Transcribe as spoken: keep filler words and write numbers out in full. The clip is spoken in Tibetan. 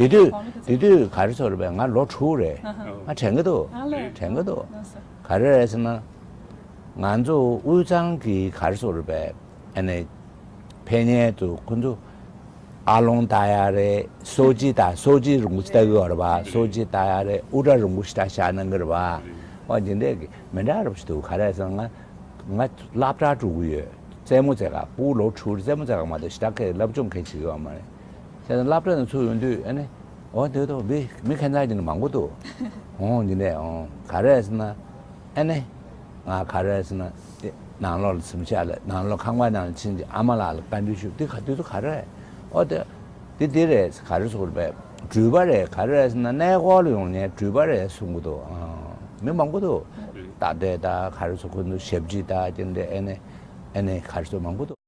དེ་དུས་དེ་དུས་ག་རེ་ཟེར་རེད་པས། ང་ལོ་དྲུག་རེད། ང་དྲན་གི་འདུག་ཨ་ལས། དྲན་གི་འདུག་ཨ་ལས། ག་རེ་རེད་ཟེར་ན། ང་ཚོ་དབུས་གཙང་གི་ག་རེ་ཟེར་རེད་པས། ཨ་ནི་ཕེབས་མཁན་དུ་ཁོ་ཚོ་ཨ་ལོང་ལྟ་ཡ་རེད། སོ་ཅི་ལྟ། སོ་ཅི་རིན་པོ་ཆེ་ལྟ་གི་ཡོད་རེད་པ། སོ་ཅི་ལྟ་ཡ་རེད། དབུ་སྐྲ་རིན་པོ་ཆེ་ལྟ་བཞག་གནང་གི་རེད་པ། ཨོ་འདི་འདྲས་ཀྱི་མི་འདྲ་རབ་ཞིག་འདུག་ག་རེ་ཟེར་ན། ང་ང་སློབ་གྲྭ་འགྲོ་གི་ཡོད། རྩེད་མོ་རྩེ་ག་ཕྲུ་གུ་ལོ་དྲུག་རྩེད་མོ་རྩེ་ག་མ་གཏོགས་ཞེ་དྲག་གི་སློབ་སྦྱོང་གང་བྱེད་ཀྱི་ཡོད་མ་རེད། བྱས་ཙང་སློབ་གྲྭ་ནས་ཚུར་ཡོང་དུས་ཨ་ནི། འོ་དེ་དོ་མི་མི་ཁྱད་མཚར་ཅན་མང་པོ་འདུག་ཨོ་འདི་ནས་ཨོ་ག་རེ་ཟེར་ན། ཨ་ནི། ང་ག་རེ་ཟེར་ན། དེ་ནང་ལོགས་ལ་གཟིམ་ཤག་ལ་ནང་ལོགས་ཁང་པ་ནང་ལ་ཕྱིན་ཅིག་ཨ་མ་ལགས་ལ་བཀའ་འདྲི་ཞུ། འདི་ག་དུས་ཚོད་ག་རེ་རེད། ཨོ་དེ་འདི་འདི་རེད། ག་རེ་ཟེར་དགོས་རེད་པས། འགྲུལ་པ་རེད། ག་རེ་རེད་ཟེར་ན་གནས་སྐོར་ལ་ཡོང་མཁན་འགྲུལ་པ་རེད་གསུང་གི་འདུག་ཨ་མི་མང་པོ་འདུག་རྟ་དྲེལ་དང་ག་རེ་ཟེར་ཁོ་ཚོ་ཞབས་ཕྱི་དང་དེ་འདྲ་ཨ་ནི་ཨ་ནི་ག་རེ་ཟེར་མང་པོ་འདུག